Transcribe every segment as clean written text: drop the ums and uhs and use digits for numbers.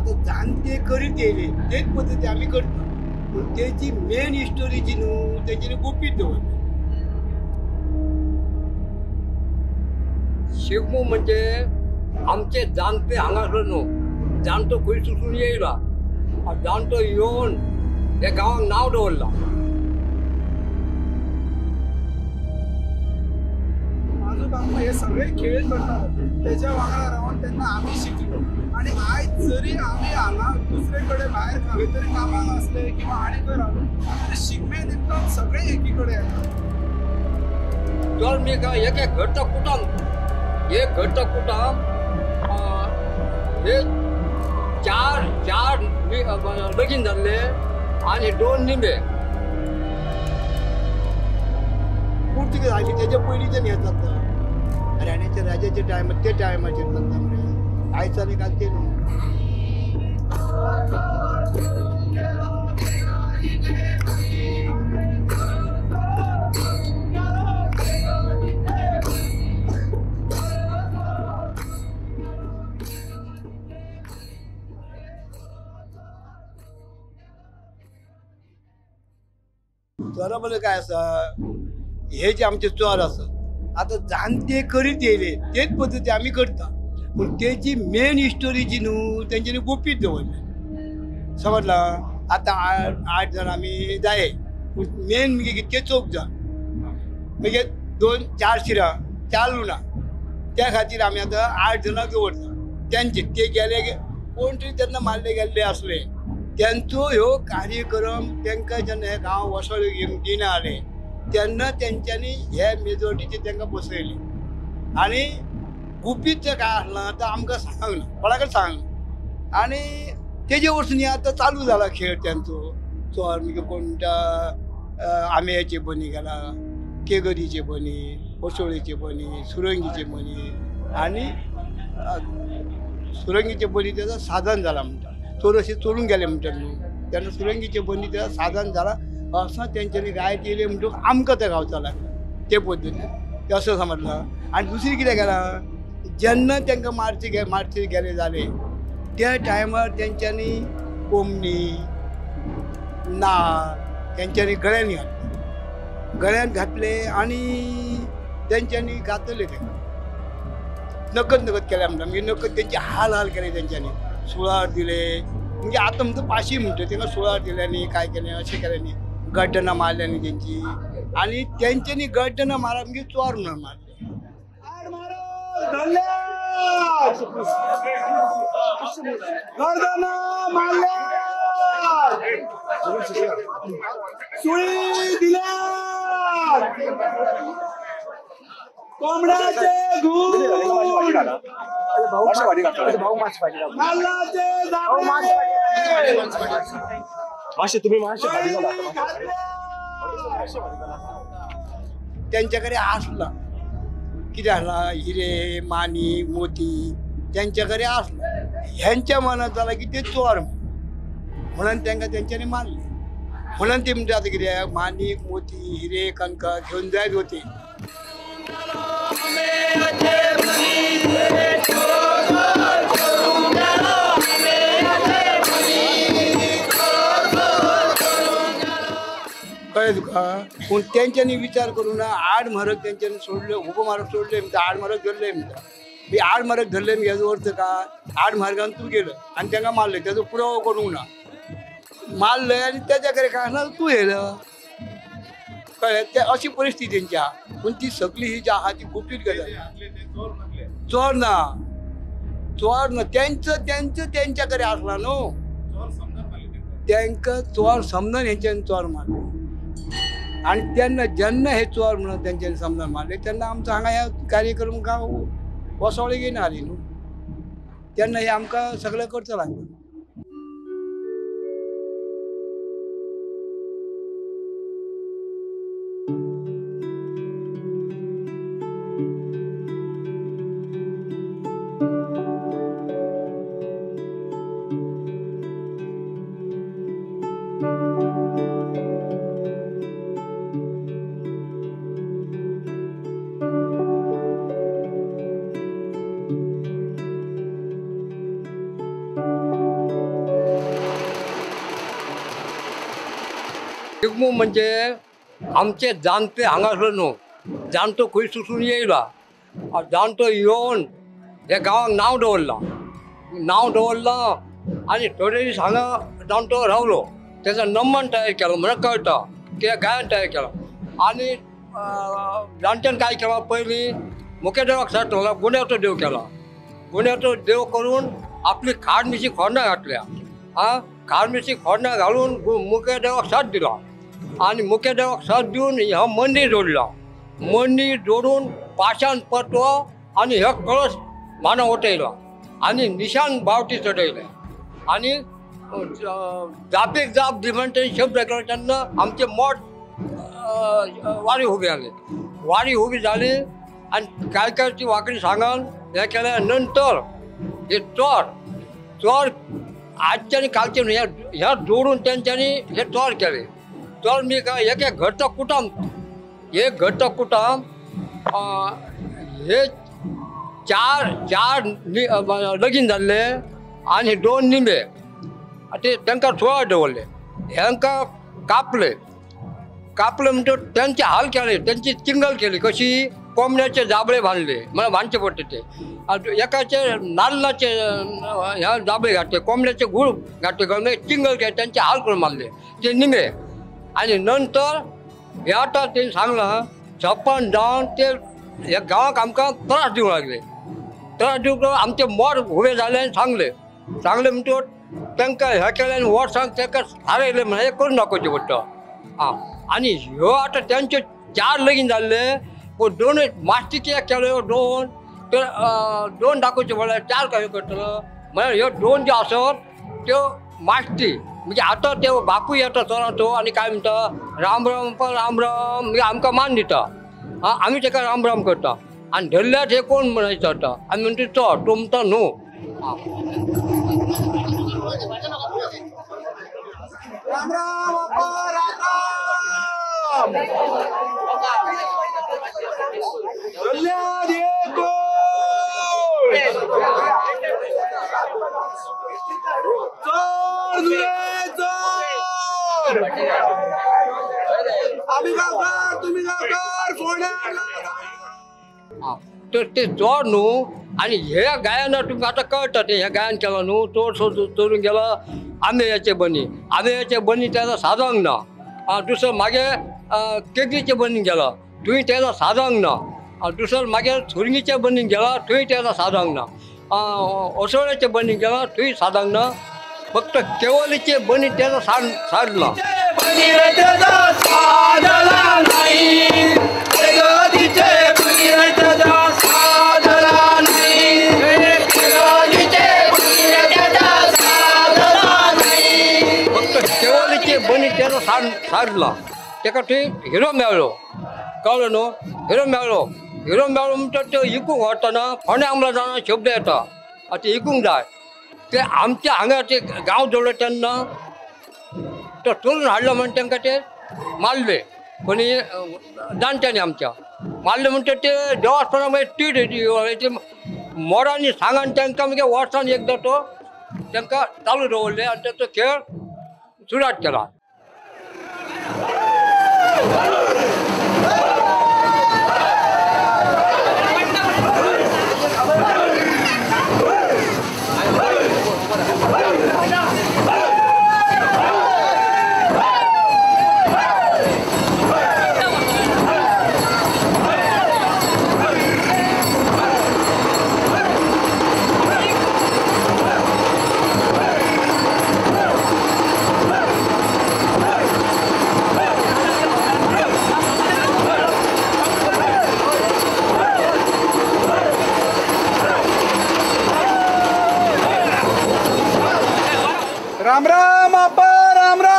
आतां जाणटे करीत येयले तेच पद्दती आमी करता, पूण तेजी मेन स्टोरी जी न्हू तेंच्यांनी गुपीत दवरली. शिगमो म्हणजे आमचे जाणटे हांगासर न्हू, जाणटो खंय सुसून येयला, जाणटो येवन हे गांवाक नांव दवरलां. म्हाजो बाप्पा हे सगळे खेळ करतालो, तेच्या वांगडा रावन तेन्ना आमी शिकलो. आनी आयज जरी आमी हांगा दुसरे कडेन भायर खंय तरी कामाक आसले किंवा आनी खंय रावले तरी शिगमे निमतान सगळे एकी कडेन येतात. तर मी काय एक एक घरचा कुटाम, एक घरचा कुटाम हे चार चार लगीन जाल्ले आनी 2 निंबे. पुर्तुगेज आयले तेच्या पयलींच्यान हें चलता, राण्याच्या राजाच्या टायमार ते टायमाचेर चलता मरे, आयज आनी काल ते न्हू. चोरा म्हणजे काय आसा, हे जे आमचे चोर आसा आतां जाणटे करीत येयले तेच पद्दती आमी करता, पूण तेजी मेन स्टोरी जी न्हू तेंच्यांनी गुपीत दवरली. समजला? आतां 8 जाण आमी जाये, पूण मेन मागीर कितके 4 जाण, मागीर 2 4 शिरां 4 लुणां, त्या खातीर आमी आतां 8 जाणांक दवरता. तेंचे ते गेले कोण तरी तेन्ना मारले गेल्ले आसले, तेंचो ह्यो कार्यक्रम तांकां जेन्ना हे गांव वसळ दिना आले तेन्ना तेंच्यांनी हे मेजॉरिटीचे तांकां बसयले. आनी गुपीत जें काय आसलां तें आमकां सांगना, कोणाकच सांगना. आनी तेजे वरसून आतां चालू जाला खेळ तेंचो. चोर मागीर कोण आंब्याचे बनी गेला, केगरीचे बनी, उसोळेचे बनी, सुरंगीचे बनी. आनी सुरंगीचे बनी तेजो साधन जाला म्हणटा, चोर अशें चोरून गेले म्हणटात न्हू, तेन्ना सुरंगीचे बनी तेजो साधन जाला असो तेंच्यांनी गायत येयले म्हणटकच आमकां तें गावचा लागलें ते पद्दतीन तें अशें समजलां. आनी दुसरी कितें केलां, जेन्ना तांकां मारचे मारचे गेले जाले त्या टायमार तेंच्यांनी कोमणी ना तेंच्यांनी गळ्यान घातले, गळ्यान घातले आनी तेंच्यांनी घातले तांकां नकद नकद केल्या म्हणटा, मागीर नकद तेंचे हाल हाल केले तेंच्यांनी, सुळार दिले. म्हणजे आतां म्हणटा पाशी म्हणटा तांकां सुळार दिल्यांनी काय केलें अशें केल्यांनी गड्डनां मारल्यांनी तेंची. आनी तेंच्यांनी गड्डनां मारप म्हणजे चोर म्हणून मारले. सुळी दिल्या, कोंबड्याचे घूस, त्यांच्याकडे असला कितें आसला हिरे मानी मोती त्यांच्याकडे असला. ह्यांच्या मनात जाला की ते चोर म्हणून तांकां तेंच्यांनी मारले. म्हणून ते म्हणटा आतां कितें माणिक मोती हिरे कणकां घेवन जायत होते. कळ्ळें तुका? पूण तेंच्यांनी विचार करूं ना, आड म्हारग तेंच्यांनी सोडले, उबो म्हारग सोडले म्हणटा, आड म्हारग धरले म्हणटा. आड म्हारग धरले म्हणजे हेजो अर्थ काय, आड म्हारगान तूं गेलो आनी तांकां मारले, तेजो पुरावो करूंक ना, मारले आनी तेज्या कडेन काय आसना तूं येयलो. कळ्ळें? ते अशी परिस्थिती तेंची आहा. पूण ती सगळी ही जी आहा ती गुपीत गजाल. चोर ना, चोर ना, तेंचो तेंचो तेंच्या कडेन आसला न्हू, तांकां चोर समजून हेंच्यांनी चोर मारले. आनी तेन्ना जेन्ना हे चोर म्हणून तेंच्यांनी समजून मारले तेन्ना आमचो हांगा ह्या कार्यक्रम गांव वसोळे घेयना हाली न्हू, तेन्ना हे आमकां सगळें करचें लागलें. शिगमो म्हणजे आमचे जाणटे हांगासर न्हू, जाणटो खंय सुसून येयला, जाणटो येवन ह्या गांवाक नांव दवरलां, नांव दवरलां आनी थोडे दीस हांगा जाणटो रावलो, तेजो नमन तयार केलो म्हणून कळटा कित्याक गायन तयार केलो. आनी जाणट्यान काय केलां, पयलीं मुखेल देवाक सारतो गुण्याचो देव केला, गुण्याचो देव करून आपली खाड मिशी खोर्नां घातल्या, आं खाड मिशी खोर्नां घालून मुखेल देवाक साथ दिला आनी मुखेल देवाक साथ दिवन हो मंदीर जोडला, मंदीर जोडून पाशाण पत्व आनी हो कळस माना वटयला आनी निशान बावटी चडयले आनी जापेक जाप दी म्हण तेणी शब्द केलो. तेन्ना आमचे मोठ वारी उबी आली, वारी उबी जाली आनी काय काय ती वांकडी सांगान हें केल्या नंतर हे चोर चोर आजचे आनी कालचे न्हू, ह्या जोडून तेंच्यांनी हे चोर केले. चोर मी काय एक एक घरचो कुटुंब, एक घरचो कुटुंब हे चार चार लगीन जाल्ले आनी दोन निंबे ते तांकां 16 दवरले, हेंकां कापले, कापले म्हणटकीर तेंचे हाल केले, तेंची चिंगल केली कशी, कोंबड्याचे जाबळे बांदले, म्हळ्यार बांदचे पडटा ते, एकाचे नाल्लाचे ह्या जाबळे घातले, कोंबड्याचे गूळ घातले, मागीर चिंगल केले, तेंचे हाल करून मारले ते निमे. आनी नंतर हे आतां तेणी सांगलां सपन जावन ते ह्या गांवाक आमकां त्रास दिवंक लागले, त्रास दिवंक आमचे मोड उबे जाले आनी सांगले, सांगले म्हणटकीर तांकां हें केलें आनी वर्सांक तांकां थारायलें म्हणल्यार हें करून दाखोवचें पडटा. आं आनी ह्यो आतां तेंच्यो 4 लगीन जाल्ले, पूण दोनूय मास्टी कित्याक केल्यो दोन, तर दोन दाखोवच्यो म्हणल्यार 4 कशें करतलो, म्हळ्यार ह्यो दोन ज्यो आसत त्यो मास्टी म्हणजे आतां ते बापूय येता चोराचो आनी काय म्हणटा राम राम राम राम, म्हणजे आमकां मान दिता, आं आमी ताका राम राम करता आनी धरल्यार हे कोण म्हणायचो चडटा, आमी म्हणटा चोर, तो म्हणटा न्हू. राम राम अप्पा, राम राम. चोर नुरे चोर, आमी गांवकार तुमी गांवकार फोंड्या. तर ते चोर न्हू आनी हे गायन तुमकां आतां कळटा ते हे गायन केलां न्हू, चोर चोरून गेलो आंब्याचे बनी, आंब्याचे बनी तेजो सादोंक ना, दुसरो मागीर केकरीचे बनीन गेलो थंय तेजो सादोंक ना, दुसरो मागीर सुरंगीच्या बनीन गेलो थंय तेजो सादोंक ना, ओसोळ्याचे बनीन गेलो थंय सादोंक ना, फक्त केवलीचे बनी तेजो सादला. फक्त केवलीचे बनी तेजो सादला, ताका थंय हिरो मेळ्ळो, कळ्ळो न्हू, हिरो मेळ्ळो, हिरो मेळ्ळो म्हणटा त्यो इकूंक व्हरतना फोंड्या आमला जाणा शब्द येता, आतां इकूंक जाय ते आमच्या हांगा ते गांव जोडले तेन्ना तो चोरून हाडलो म्हण तांकां ते मारले, कोणी जाणट्यांनी आमच्या मारले म्हणटा ते देवास्थाना मागीर तीड ते मोडांनी सांगान तांकां मागीर वर्सान एकदां तो तांकां चालू दवरले आनी ताचो खेळ सुरवात केला. राम राम आपा, राम राम.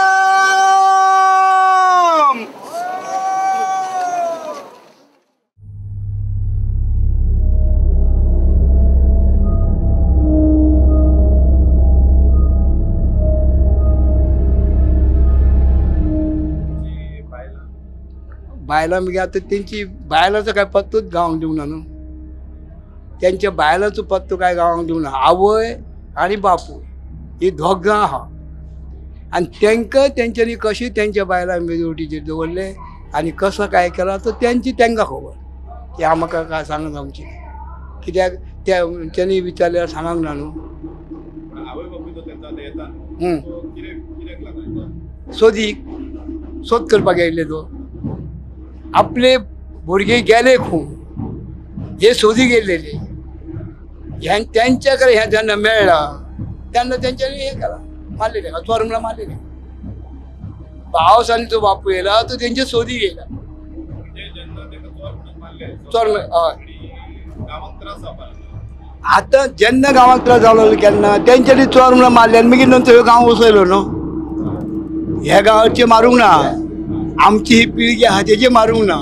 बायलां मागीर आतां तेंची बायलांचो काय पत्तोच गांवांक दिवना न्हू, तेंच्या बायलांचो पत्तो काय गांवांक दिवना. आवय आनी बापूय ही दोगां आहा, आनी तांकां तेंच्यांनी कशें तेंच्या बायलांक मेजवटीचेर दवरले आनी कसो काय केला तो तेंची तांकां खबर. ती आमकां काय सांगूंक जावची कित्याक तेंच्यांनी विचारल्यार सांगूंक ना न्हू. सोदीक सोद करपाक येयल्ले तो आपले भुरगे गेले खूब हे सोदीक येयल्लेले ह्या तेंच्या कडेन हें जेन्ना मेळ्ळा तेन्ना तेंच्यांनी हें केलां मारलेले चोर म्हणल्यार मारलेले. भावस आनी तो बापूय येयला तो तेंचे सोदीक येयला चोर. हय आतां जेन्ना गांवाक त्रास जालो केन्ना तेंच्यांनी चोर म्हणल्यार मारले आनी मागीर नंतर ह्यो गांव वसयलो न्हू. ह्या गांवाचे मारूंक ना, आमची ही पिळगी आहा तेजे मारूंक ना,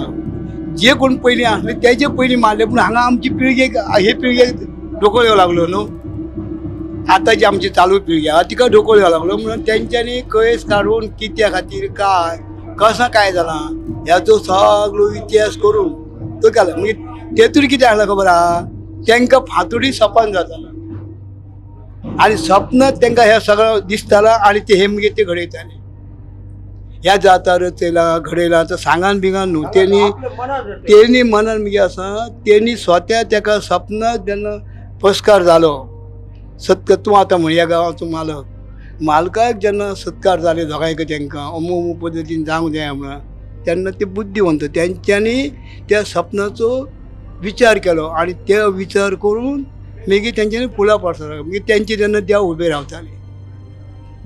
जे कोण पयलीं आसले तेजे पयलीं मारले पूण हांगा आमची पिळगेक हे पिळगेक धोको येवंक लागलो न्हू. आतां जी आमची चालू पिळगी आहा तिका धोको येवंक लागलो म्हणून तेंच्यांनी केस काडून कित्या खातीर काय कसो काय जाला ह्याचो सगळो इतिहास करून तो केला. मागीर तेतून कितें आसलें खबर आहा तांकां फांतोडी सपन जातालें आनी सपन तांकां हें सगळें दिसतालें आनी ते हे मागीर ते घडयताले. ह्या जाता रचयला घडयला तर सांगान बिंगान न्हू तेणी तेणी मनान मागीर आसा तेणी स्वता ताका सपन जेन्ना पुरस्कार जालो सत्कार तूं आतां म्हण ह्या गांवाचो मालक मालकाक जेन्ना सत्कार जाले दोगांयक तांकां अमू अमू पद्दतीन जावंक जाय म्हणून तेन्ना ते बुद्धिवंत तेंच्यांनी त्या सपनाचो विचार केलो आनी ते विचार करून मागीर तेंच्यांनी फुलां पडटा मागीर तेंचे तेन्ना देव उबे रावताले.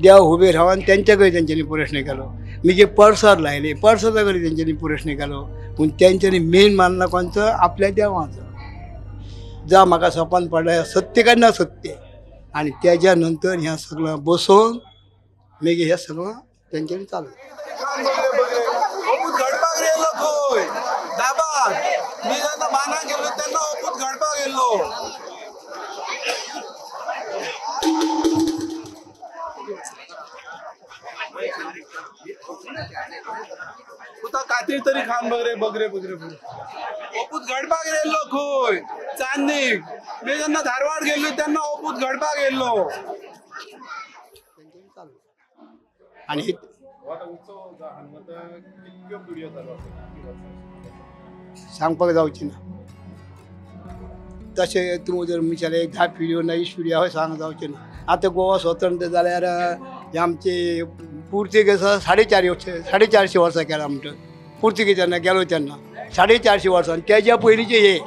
देव उबे रावन तेंच्या कडेन तेंच्यांनी प्रश्न केलो मागीर परसाद लायले परसादा कडेन तेंच्यांनी प्रश्न केलो पूण तेंच्यांनी मेन मानला कोणचो आपल्या देवाचो जा म्हाका सपन पडला सत्य काय ना सत्य आनी तेज्या नंतर ह्या सगळं बसोवन मागीर हें सगळं तेंच्यांनी चालू. मी जेन्ना बांदाक गेल्लो तेन्ना अपूत घडपाक गेल्लो. तुका कातीर तरी खान बगरे बगरे बगरे अपूत घडपाक गेल्लो खंय चांदीक. मी जेन्ना धारवाड गेल्लो तेन्ना अपूत घडपाक गेल्लो. आनी सांगपाक जावची ना तशें तूं जर म्हणशाले एक 10 पिढयो ना 20 पिढयो हय सांग जावचें ना. आतां गोवा स्वतंत्र जाल्यार आमचे पुर्तुगेज 450 वर्सां केला म्हणटा पुर्तुगेजांना गेलो तेन्ना 450 वर्सां आनी तेज्या पयलींचे हे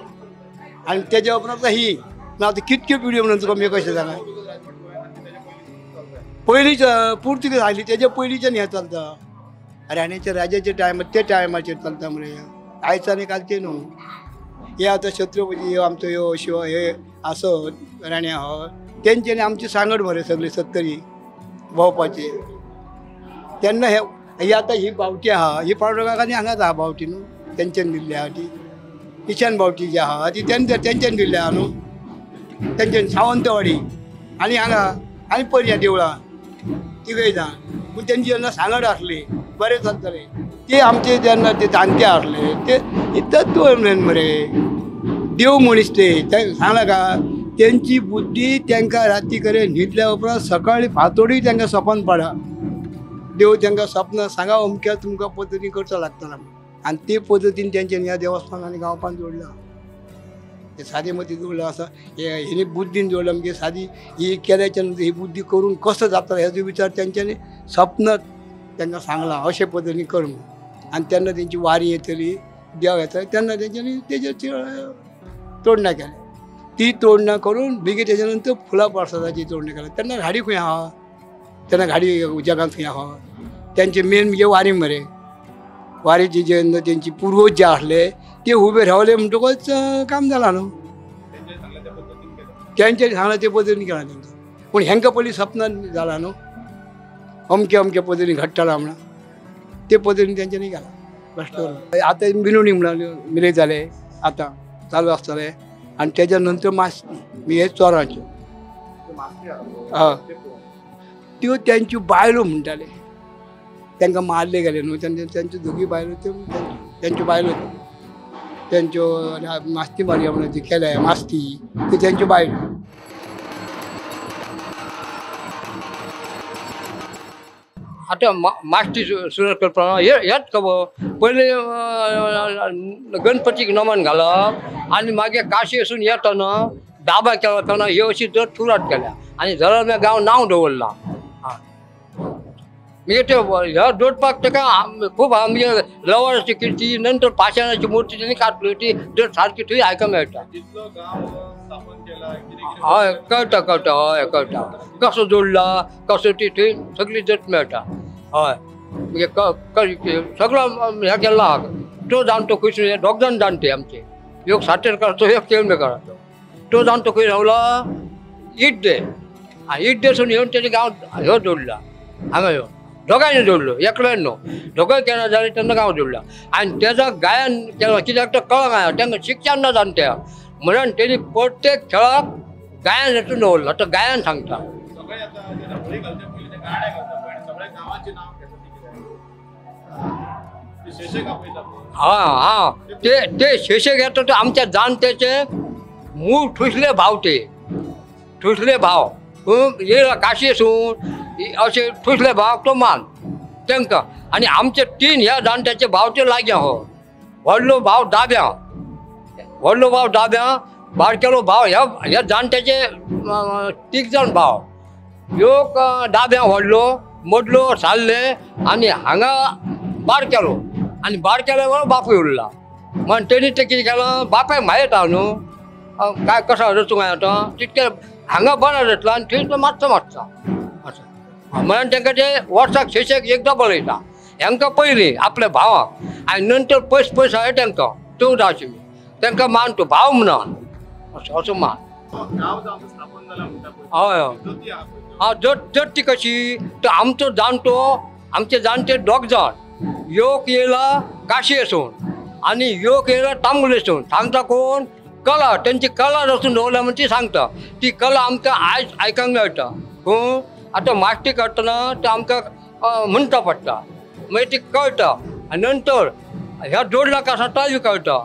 आनी तेज्या उपरांत ही ना आतां कितक्यो पिढयो म्हणून तुका कशें सांगा पयलींच पुर्तुगेज आयली तेज्या पयलींच्यान हें चलता राण्याच्या राजाच्या टायमार त्या टायमाचेर चलता मरे आयज आनी कालचें न्हू. हे आतां छत्रपती आमचो ह्यो शिव हे आसो राण्या हो तेंच्यांनी आमची सांगड मरे सगळी सत्तरी भोंवपाची तेन्ना हे आतां ही बावटी आहा ही पावडकांनी हांगाच आहा बावटी न्हू तेंच्यान दिल्ली आहा ती किशन बावटी जी आहा ती तेंच्यान दिल्ली आहा न्हू तेंच्यान सावंतवाडी आनी हांगा आनी पर्या देवळां तिगय जाण पूण तेंची जेन्ना सांगड आसली बरें चलतालें ते आमचे जेन्ना ते जाणटे आसले ते तत्व मरे देव मनीस ते सांगला का तेंची बुद्धी तांकां राती कडेन न्हिदल्या उपरांत सकाळी फांतोडी तांकां सपन पडा देव तांकां सपन सांगा अमक्या तुमकां पद्दतीन करचो लागतलो आनी ते पद्दतीन तेंच्यांनी ह्या देवस्थान आनी गांवपान जोडलां. ते सादी मती जोडलां आसा हेणी बुद्दीन जोडलां म्हणजे सादी ही केल्याच्या नंतर ही बुद्धी करून कसो जातलो हेजो विचार तेंच्यांनी सपन तांकां सांगलां अशे पद्दतीन कर म्हणून आनी तेन्ना तेंची वारी येतली देव येतले तेन्ना तेंच्यांनी तेजेर तोडणां केली ती तोडणां करून मागीर तेज्या नंतर फुलां प्रसादाची तोडणी केली. तेन्ना घाडी खंय आहा तेन्ना घाडी जगांत खंय आहा तेंचे मेन म्हणजे वारी मरे वारीची जेन्ना तेंची पुर्वज जे आसले ते उबे रावले म्हणटकच काम जालां न्हू तेंचे सांगलां ते पद्दतीन केलां तेंचें पूण हेंकां पयलीं सपनान जालां न्हू अमके अमके पद्दतीन घडटलां म्हणून ते पद्दतीन तेंच्यांनी केलां. बेश्टो आतां मिरवणीक म्हणून मिरयताले आतां चालू आसताले आनी तेज्या नंतर मास्ती हे चोरांच्यो हय त्यो तेंच्यो बायलो म्हणटाले तांकां मारले गेले न्हू तेंच्यो दोगी बायलो त्यो तेंच्यो बायलो तेंच्यो मास्ती मारया म्हणून जी केल्या मास्ती त्यो तेंच्यो बायलो. आतां माश्टी सुरवात करपाक हेच खबर पयलीं गणपतीक नमन घालप आनी मागीर काशी वसून येतना दाबा केला तेन्ना ही अशी जत सुरवात केल्या आनी जळमें गांव नांव दवरलां. मागीर ते ह्या जोडपाक ताका खूब आमगे लवणाची किर्ती नंतर पाशाणाची मूर्ती तेणी कातली ती जर सारकी थंय आयकूंक मेळटा. हय कळटा कळटा हय कळटा कसो जोडला कसो ती थंय सगळी जत मेळटा. हय मागीर सगळो हें केल्लो आहा तो जाणटो खंय दोग जाण जाणटे आमचे एक सातेरकाराचो एक केळमेकाराचो तो जाणटो खंय रावला इड्डे आनी इड्डेसून येवन तेणे गांव ह्यो जोडला हांगा येवन दोगांयनी जोडलो एकल्यान न्हू दोगांय केन्ना जालें तेन्ना गांव जोडला आनी तेजो गायन केलो कित्याक तो कळोंक आसा तांकां शिक्षण ना जाणट्या म्हणून तेणी प्रत्येक खेळाक गायन हेतून दवरला तो गायन सांगता. हां हां ते ते शेशे घेता ते आमच्या जाणट्याचे मूळ ठुसले भाव ते ठुसले भाव येयला काशयेसून अशे ठुसले भाव तो मान तांकां आनी आमचे तीन ह्या जाणट्याचे भाव ते लागीं हो व्हडलो भाव दाब्या व्हडलो भाव दाब्या बारकेलो भाव ह्या ह्या जाणट्याचे तीग जाण भाव एक दाब्या व्हडलो मदलो साल्ले आनी हांगा बारकेलो आनी बारकेल्या बरोबर बापूय उरला म्हण तेणी तें कितें केलां बापायक मायत आहा न्हू काय कसो रचूंक जाय आतां तितकें हांगा बरें जातलो आनी थंय तो मातसो मातसो असो म्हणून तांकां ते वर्साक शेशेक एकदां बरयता हेंकां पयलीं आपल्या भावाक आनी नंतर पयस पयस हांवें तांकां 14 आशिल्ली तांकां मान तो भाव म्हणून असो असो मान. हय हय हां जट जट ती कशी तर आमचो जाणटो आमचे जाणटे दोग जाण एक येयला काशयेसून आनी एक येयला तांबुलेसून सांगता कोण कला तेंची कला रचून दवरल्या म्हण ती सांगता ती कला आमकां आयज आयकूंक मेळटा. आतां माश्टी करतना ते आमकां म्हणटा पडटा मागीर ती कळटा आनी नंतर ह्या जोडला कसा तोय कळटा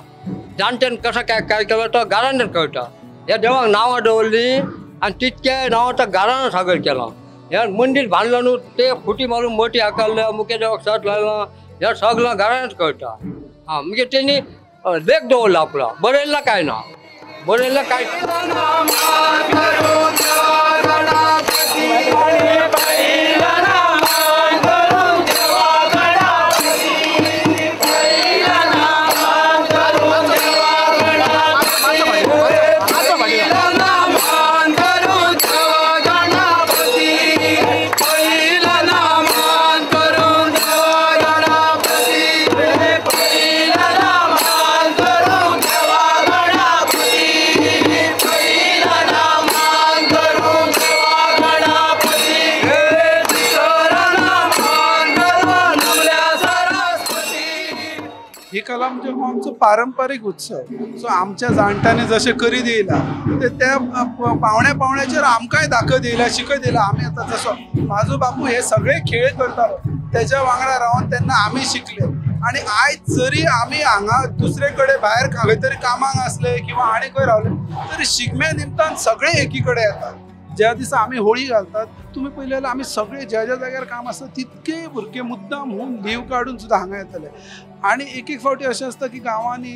जाणट्यान कसो काय काय केलो तो गाराण्यान कळटा. ह्या देवाक नांवां दवरलीं आनी तितक्या नांवां त्या गाराणां सागर केलां ह्या मंदीर बांदलां न्हू ते फुटी मारून मोटी आकारल्या मुखे देवाक सट लायलां ह्या सगळां गाराण्याच कळटा. आं मागीर तेणी लेख दवरला आपलो बरयल्ला काय ना बरयल्ला काय ही कला म्हणजे हो आमचो पारंपारीक उत्सव. सो आमच्या जाणट्यांनी जशें करीत येयला ते त्या पावण्या पावण्याचेर आमकांय दाखयत येयला शिकयत येयला. आमी आतां जसो म्हाजो बापू हे सगळे खेळ करतालो तेज्या वांगडा रावन तेन्ना आमी शिकले आनी आयज जरी आमी हांगा दुसरे कडेन भायर खंय तरी कामाक आसले किंवा आनी खंय रावले तरी शिगम्या निमतान सगळे एकी कडेन येतात. ज्या दिसा आमी होळी घालतात तुमी पळयलें जाल्यार आमी सगळे ज्या ज्या जाग्यार काम आसता तितके भुरगे मुद्दाम होऊन लीव काडून सुद्दां हांगा येतले. आनी एक एक फावटी अशें आसता की गांवांनी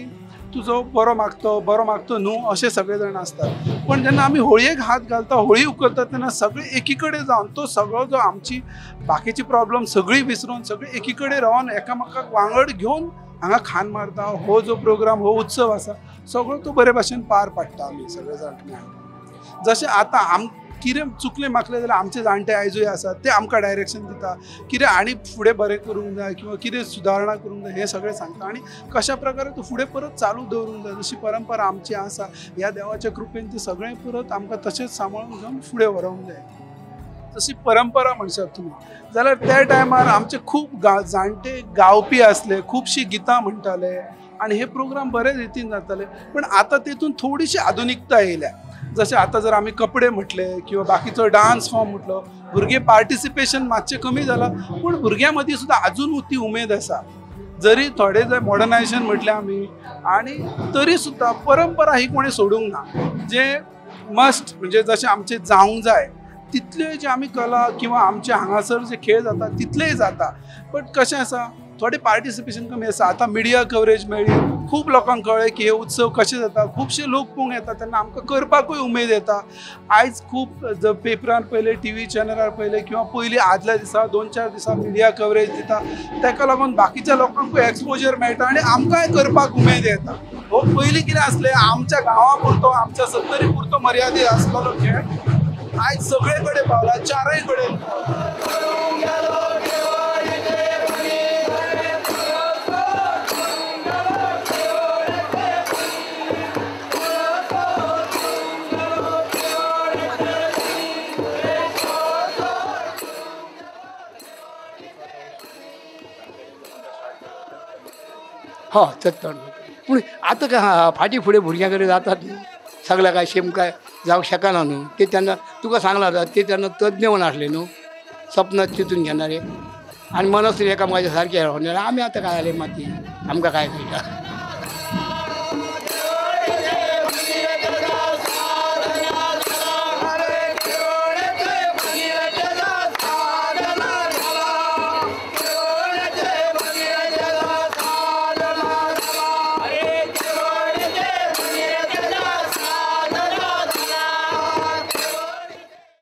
तुजो बरो मागतो बरो मागतो न्हू अशें सगळे जाण आसतात पण जेन्ना आमी होळयेक हात घालता होळी उखलतात तेन्ना सगळे एकी कडेन जावन तो सगळो जो आमची बाकीची प्रॉब्लम सगळी विसरून सगळी एकी कडेन रावन एकामेकाक वांगड घेवन हांगा खान मारता. हो जो प्रोग्राम हो उत्सव आसा सगळो तो बरे भाशेन पार पाडटा आमी सगळे जाण मेळून. जशें आतां आम कितें चुकलें माकलें जाल्यार आमचे जाणटे आयजूय आसात ते आमकां डायरेक्शन दिता कितें आनी फुडें बरें करूंक जाय किंवा कितें सुदारणा करूंक जाय हें सगळें सांगता आनी कशा प्रकारे तो फुडें परत चालू दवरूंक जाय. जशी परंपरा आमची आसा ह्या देवाच्या कृपेन तें सगळें परत आमकां तशेंच सांबाळून घेवन फुडें व्हरूंक जाय. जशी परंपरा म्हणशात तुमी जाल्यार त्या टायमार आमचे खूब जाणटे गावपी आसले खुबशीं गितां म्हणटाले आनी हे प्रोग्राम बरे रितीन जाताले. पण आतां तेतून थोडीशी आधुनिकता येयल्या. जशें आतां जर आमी कपडे म्हटले किंवा बाकीचो डान्स फॉर्म म्हटलो भुरगे पार्टिसिपेशन मातशें कमी जालां पूण भुरग्यां मदीं सुद्दां आजून ती उमेद आसा. जरी थोडे जर मॉडर्नायजेशन म्हटलें आमी आनी तरी सुद्दां परंपरा ही कोणें सोडूंक ना जे मस्ट म्हणजे जशें आमचें जावंक जाय तितल्यो जे आमी कला किंवा आमचे हांगासर जे खेळ जाता तितलेय जाता. बट कशें आसा थोडें पार्टिसिपेशन कमी आसा. आतां मिडिया कवरेज मेळ्ळी, खूब लोकांक कळ्ळें की हे उत्सव कशे जाता, खुबशे लोक पळोवंक येता तेन्ना आमकां करपाकूय उमेद येता. आयज खूब पेपरार पळयलें, टीव्ही चॅनलार पळयलें किंवा पयलीं आदल्या दिसा 2-4 दिसां मिडिया कवरेज दिता, ताका लागून बाकीच्या लोकांकूय एक्सपोजर मेळटा आनी आमकांय करपाक उमेद येता. हो पयलीं कितें आसलें आमच्या गांवा पुरतो, आमच्या सत्तरी पुरतो मर्यादीत आसलेलो खेळ आयज सगळे कडेन पावला, चारय कडेन पावला. हय चत्तर पूण आतां काय फाटीं फुडें भुरग्यां कडेन जातात न्हू, सगळ्या काय सेम काय जावंक शकना न्हू. ते तेन्ना तुका सांगलां आतां ते तेन्ना तज्ञ म्हण आसले न्हू, सपनां चिंतून घेणारे आनी मनस एकामेकाच्या सारकें रावले. आमी आतां काय जालें माती आमकां काय कळटा.